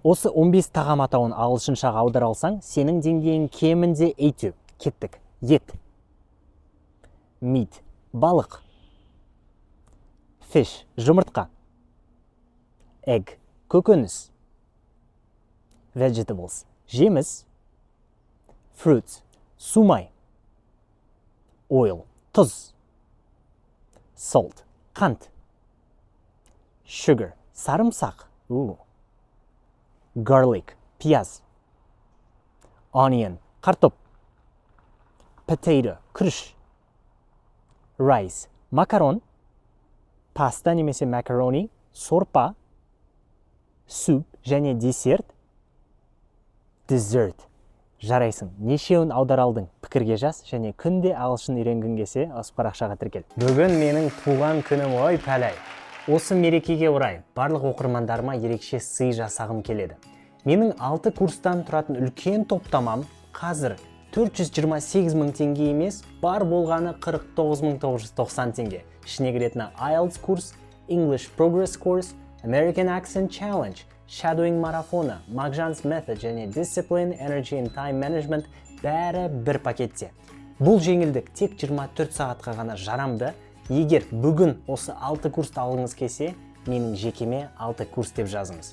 Осы 15 тағам атауын ағылшыншаға аудара алсаң, сенің деңгейің кемінде A2. Кеттік. Ет. Meat. Балық. Fish. Жұмыртқа. Egg. Көкөніс. Vegetables. Жеміс. Fruits. Сумай. Oil. Тұз. Salt. Қант. Sugar. Сарымсақ. У. Garlic. Пияз. Onion. Картоп. Potato. Күріш. Rice. Макарон. Паста немесе macaroni. Сорпа. Soup және десерт. Dessert. Жарайсың. Нешеуін аудара алдың? Пікірге жаз және күнде ағылшын үйренгің келсе, осы парақшаға тіркел. Бүгін менің туған күнім ой, пәләй. Осы мерекеге орай барлық оқырмандарыма ерекше сый жасағым келеді. Менің 6 курстан тұратын үлкен топтамам қазір 428 мың теңге емес, бар болғаны 49 990 теңге. Ішіне кіретіні IELTS курс, English Progress Course, American Accent Challenge, Shadowing марафоны, Magjan's Method және Discipline, Energy and Time Management, бәрі бір пакетте. Бұл жеңілдік тек 24 сағатқа ғана жарамды. Егер бүгін осы 6 курсты алғыңыз келсе, менің жекеме 6 курс деп жазыңыз.